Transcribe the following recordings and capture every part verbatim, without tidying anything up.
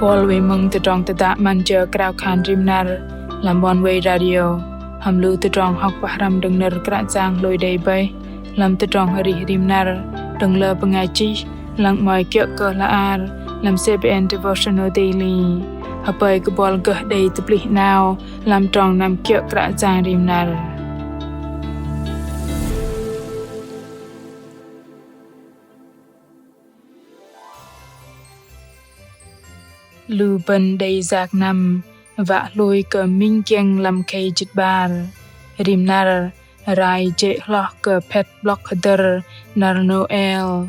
Buăl wei mơ̆ng tơdrong tơdă 'Măn jơ krao khan rim năr lăm Oneway Radio, hăm lu tơdrong hŏk pơhrăm đơ̆ng nơ̆r Kră Yang hlôi đei bơih lăm tơdrong arih rim năr đơ̆ng lơ bơngai chih lăng 'mơ̆i kiơ̆ kơ hla ar lăm C B N Devotional Daily. Hơpơi kơ buăl gơh đei tơplih 'nao lăm trong năm kiơ̆ Kră Yang rim năr. Lu bơ̆n đei yak năm wă hlôi kơ minh giĕng lăm khei jĭt 'bar. Rim năr rai jê̆ hloh kơ phĕt 'blŏk hơdơ̆r năr Nôel.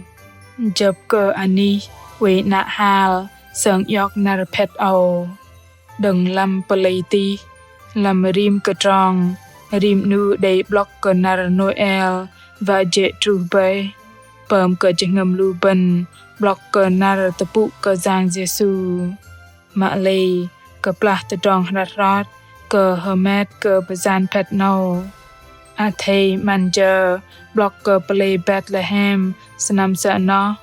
Jơ̆p kơ anih oei 'nă hal sơng iŏk năr phĕt âu. Đơ̆ng lăm pơlei tih, lăm rim kơdrong, rim 'nu đei 'blŏk kơ năr Nôel wă jê̆ truh bơih. Pơm kơ jơhngơ̆m lu bơ̆n 'blŏk kơ năr tơpŭ kơ Yang Yêsu. Mă lei kơplah tơdrong hrăt hrot kơ hơmet kơ bơyan phĕt 'nâu. Athei 'măn jơ 'blŏk kơ pơlei Betlehem sơnăm sơ̆ noh,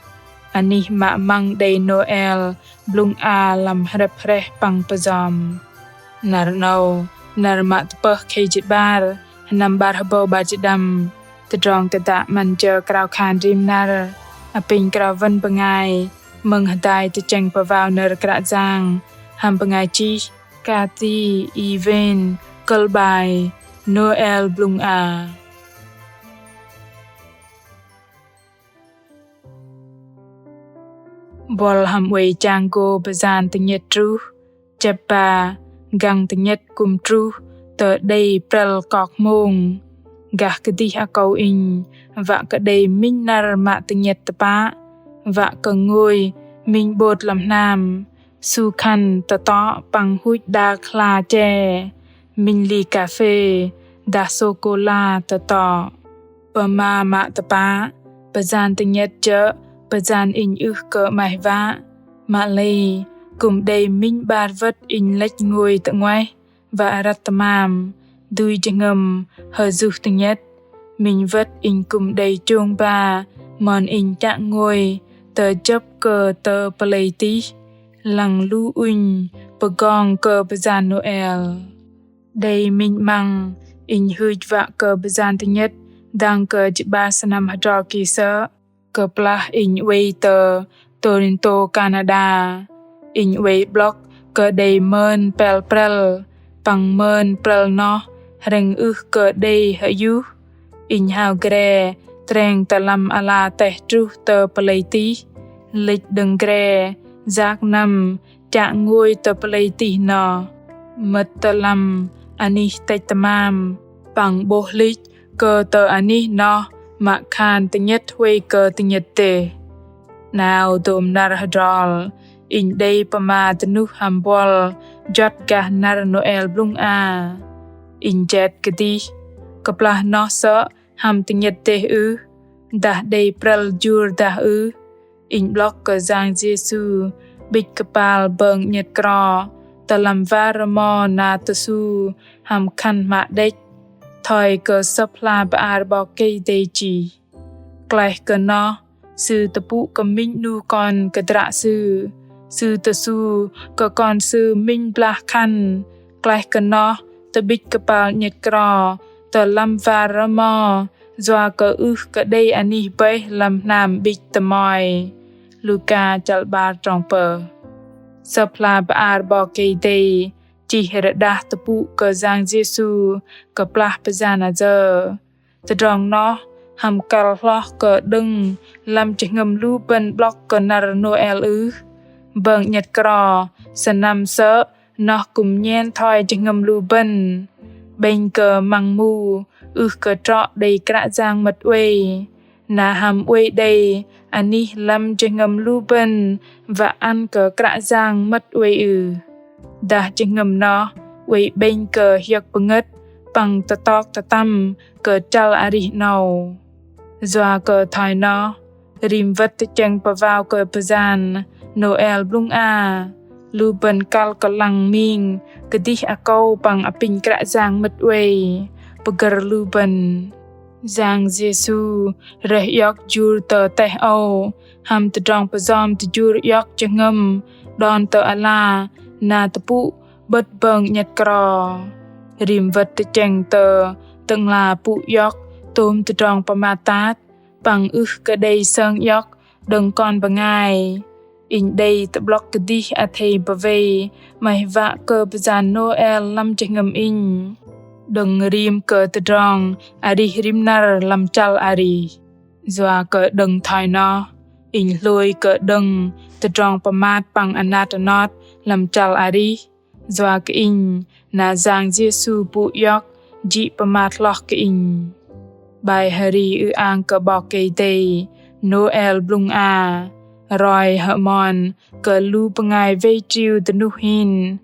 anih mă măng đei Nôel blŭng a lăm hrĕp hrĕh păng pơjom. Năr 'nâu, năr mă tơpơh khei jĭt 'bar, sơnăm 'bar hơbâu 'bar jĭt đăm. Tơdrong tơdă 'Măn jơ krao khan rim năr apinh krao wơ̆n bơngai mơ̆ng hơdai tơchĕng pơwao nơ̆r Kră Yang hăm bơngai chih Kathy Irvine, kơ̆l 'bai Nôel blŭng a. Buăl hăm oei chang gô bơyan tơnhĕt truh, chĕp ba găng tơnhĕt kư̆m truh tơ đei prĕl kok hmông. Gah kơdih akâu inh wă kơ đei minh năr mă tơnhĕt tơpă, wă kơ ngôi minh 'bôt lăm hnam, su khăn tơtŏ păng huch đak hla che, minh li kaphê dah sôkôla tơtŏ. Pơma mă tơpă, bơyan tơnhĕt jơ̆ bơyan inh ưh kơ 'maih wă. Mă lei kư̆m đei minh 'bar wơ̆t inh lĕch ngôi tơ 'nguaih wă răt tơmam, dui jơhngơ̆m hơyuh tơnhĕt. Minh wơ̆t inh kư̆m đei chông ba mơn inh chă ngôi tơ jơ̆p kơ tơ pơlei tih lăng lu ŭnh pơgong kơ bơyan Nôel. Đei minh 'măng inh hưch wă kơ bơyan tơnhĕt dang kơ jĭt 'bar sơnăm hơdrol ki sơ̆. Kơplah inh oei tơ Toronto, Canada, inh oei 'blŏk kơ đei mơn pel prĕl, păng mơn prĕl noh hrĕng ưh kơ đei hơyuh. Inh hao gre treng tơ lăm ala teh truh tơ pơlei tih, lĕch đơ̆ng gre yak năm chă ngôi tơ pơlei tih noh. Mơ̆t tơ lăm anih tĕch tơmam, păng 'bôh lĕch kơ tơ anih noh mă khan tơnhĕt huay kơ tơnhĕt dêh. 'Nao dôm năr hơdrol, inh đei pơma dơnuh hăm buăl juăt gah năr Nôel blŭng a. Inh jet kơdih, kơplah noh sơ̆ hăm tơnhĕt dêh ưh, dah đei prĕl jur dah ưh. Inh 'blŏk kơ Yang Yêsu 'bĭch kơpal bơng 'nhĕt kro tơ lăm war rơmo na tơsu hăm khăn hmă đĕch, thoi kơ Sơ̆p hla bơar 'Bok Kei-Dei chih. Klaih kơ noh, Sư tơpŭ kơ minh 'nu kon kơdră Sư. Sư tơsu kơ kon Sư minh blah khăn. Klaih kơ noh tơ'bĭch kơpal 'nhĕt kro tơ lăm war rơmo, yua kơ ưh kơ đei anih bơih lăm hnam 'bĭch tơmoi. Luka chăl 'bar trong pơh. Sơ̆p hla bơar 'Bok Kei-Dei chih rơđah tơpŭ kơ Yang Yêsu kơplah pơyan ayơ. Tơdrong noh hăm kăl hloh kơ đơ̆ng lăm jơhngơ̆m lu bơ̆n 'blŏk kơ năr Nôel ưh? Bơng 'nhĕt kro sơnăm sơ̆ noh kư̆m nhen thoi jơhngơ̆m lu bơ̆n. 'Bĕnh kơ măng mu ưh kơ trŏ đei Kră Yang mơ̆t oei. Na hăm oei đei anih lăm jơhngơ̆m lu bơ̆n wă ăn kơ Kră Yang mơ̆t oei ưh? Dah jơhngơ̆m noh oei 'bĕnh kơ hiơ̆k pơngơ̆t păng tơtok tơtăm kơ chăl arih 'nâu. Yua kơ thoi noh, rim wơ̆t tơchĕng pơwao kơ bơyan Nôel blŭng a, lu bơ̆n kăl kơ lăng ming kơdih akâu păng apinh Kră Yang mơ̆t oei pơgơ̆r lu bơ̆n. Yang Yêsu rơih iŏk jur tơ teh âu hăm tơdrong pơjom tơjur iŏk jơhngơ̆m đon tơ ala na tơpŭ 'bơ̆t bơng 'nhĕt kro. Rim wơ̆t tơchĕng tơ Tơ'ngla pŭ iŏk tôm tơdrong pơmat tat păng ưh kơ đei sơng iŏk đơ̆ng kon bơngai. Inh đei tơ'blŏk kơdih athei pơwei 'maih wă kơ bơyan Nôel lăm jơhngơ̆m inh. Đơ̆ng rim kơ tơdrong arih rim năr lăm chăl arih. Yua kơ đơ̆ng thoi noh, inh hlôi kơ đơ̆ng tơdrong pơmat păng anat anot lăm chăl arih. Yua kơ inh na Yang Yêsu pŭ iŏk jĭ pơmat hloh kơ inh. 'Bai hơri ư-ang kơ 'Bok Kei-Dei, Nôel blŭng a roi hơ'mon kơ lu bơngai wei triu dơnuh hin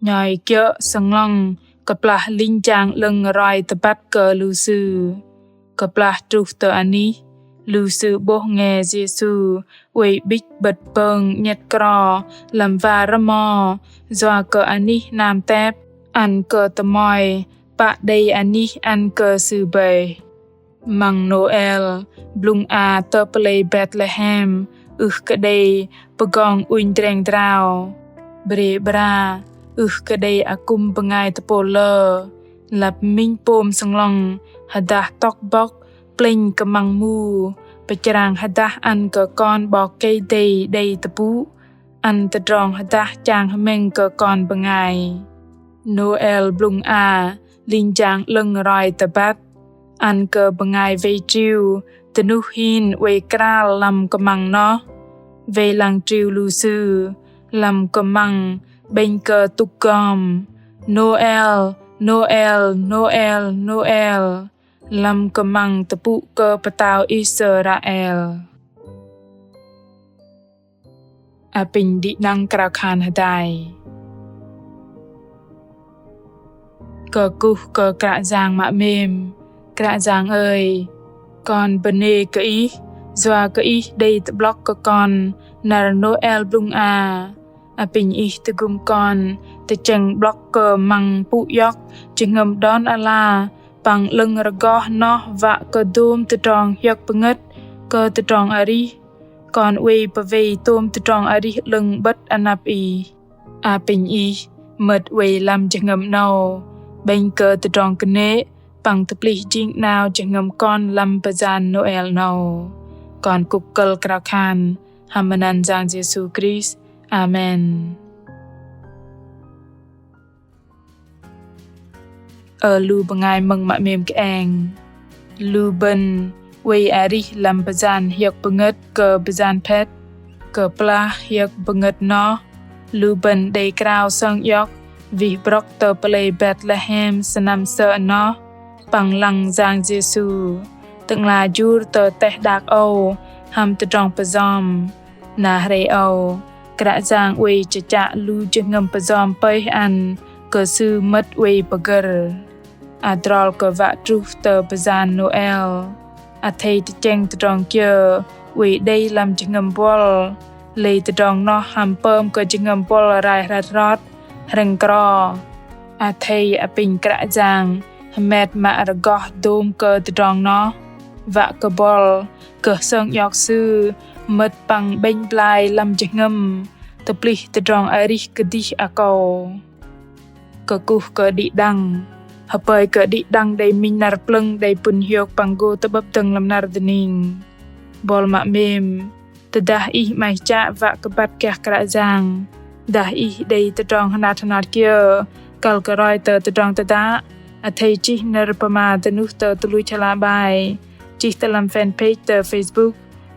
nhoi kiơ̆ sơnglŏng kơplah linh jang 'lơ̆ng roi tơbăt kơ lu sư. Kơplah truh tơ anih, lu sư 'bôh nge Yêsu oei 'bĭch 'bơ̆t bơng 'nhĕt kro lăm war rơmo, yua kơ anih hnam tep ăn kơ tơmoi pă đei anih ăn kơ Sư bơih. Măng Nôel blŭng a tơ pơlei Betlehem ưh kơ đei pơgong ŭnh dreng drao, bre bra, ưh kơ đei akŭm bơngai tơpôl lơ. Lăp minh pôm sơnglŏng hơdah tŏk bŏk plĕnh kơmăng mu, pơchrang hơdah ăn kơ kon 'Bok Kei-Dei đei tơpŭ, ăn tơdrong hơdah chang hơmĕng kơ kon bơngai. Nôel blŭng a linh jang 'lơ̆ng roi tơbăt ăn kơ bơngai wei triu dơnuh hin oei kral lăm kơmăng noh, wei lăng triu lu sư lăm kơmăng 'bĕnh kơ tŭk gom: Nôel, Nôel, Nôel, Nôel, lăm kơmăng tơpŭ kơ pơtao Israel. Apinh đĭ đăng krao khan hơdai. Kơkuh kơ Kră Yang mă 'mêm. Kră Yang ơi, kon bơnê kơ Ih, yua kơ Ih đei tơ'blŏk kơ kon năr Nôel blŭng a. Apinh Ih tơgŭm kon tơchĕng 'blŏk kơ măng pŭ iŏk jơhngơ̆m đon ala păng 'lơ̆ng rơgoh noh wă kơ dôm tơdrong hiơ̆k pơngơ̆t kơ tơdrong arih. Kon oei pơwei tôm tơdrong arih 'lơ̆ng 'bơ̆t anăp Ih. Apinh Ih mơ̆t oei lăm jơhngơ̆m 'nâu, 'bĕnh kơ tơdrong kơnê̆ păng tơplih jing 'nao jơhngơ̆m kon lăm bơyan Nôel 'nâu. Kon kŭk kơ̆l krao khan hăm măt anăn Yang Yêsu Krist. Amen. Ơ lu bơngai mơ̆ng mă 'mêm kơeng. Lu bơ̆n oei arih lăm bơyan hiơ̆k pơngơ̆t kơ bơyan phet. Kơplah hiơ̆k pơngơ̆t noh, lu bơ̆n đei krao sơng iŏk wih brŏk tơ pơlei Betlehem sơnăm sơ̆ noh păng lăng Yang Yêsu, Tơ'ngla jur tơ teh đak âu hăm tơdrong pơjom. Na hrei âu, Kră Yang oei chơchă lu jơhngơ̆m pơjom pơih ăn kơ Sư mơ̆t oei pơgơ̆r. Adrol kơ wă truh tơ bơyan Nôel, athei tơchĕng tơdrong kiơ oei đei lăm jơhngơ̆m buăl, lei tơdrong noh hăm pơm kơ jơhngơ̆m buăl rai hrăt hrot, hrĕng kro. Athei apinh Kră Yang hơmet mă rơgoh dôm kơ tơdrong noh, wă kơ buăl gơh sơng iŏk Sư mơ̆t păng 'bĕnh blai lăm jơhngơ̆m, tơplih tơdrong arih kơdih akâu. Kơkuh kơ đĭ đăng. Hơpơi kơ đĭ đăng đei minh năr plơ̆ng đei pŭn hiôk păng gô tơ'bơ̆p dơ̆ng lăm năr dơning. Buăl mă 'mêm, tơdah ih 'maih chă wă kơ băt gah Kră Yang, dah ih đei tơdrong hơnat hơnat kiơ kăl kơ roi tơ tơdrong tơdă, athei chih nơ̆r pơma dơnuh tơ tơluch hla bơar, chih tơ lăm fanpage tơ Facebook,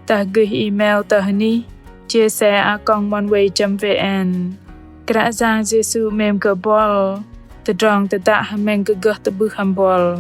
dah gơih email tơ hơnih chia sẻ a còng oneway chấm vn. Kră Yang Yêsu 'mêm kơ buăl. Tơdrong tơdă hơmĕng gơh tơ'bưh hăm buăl.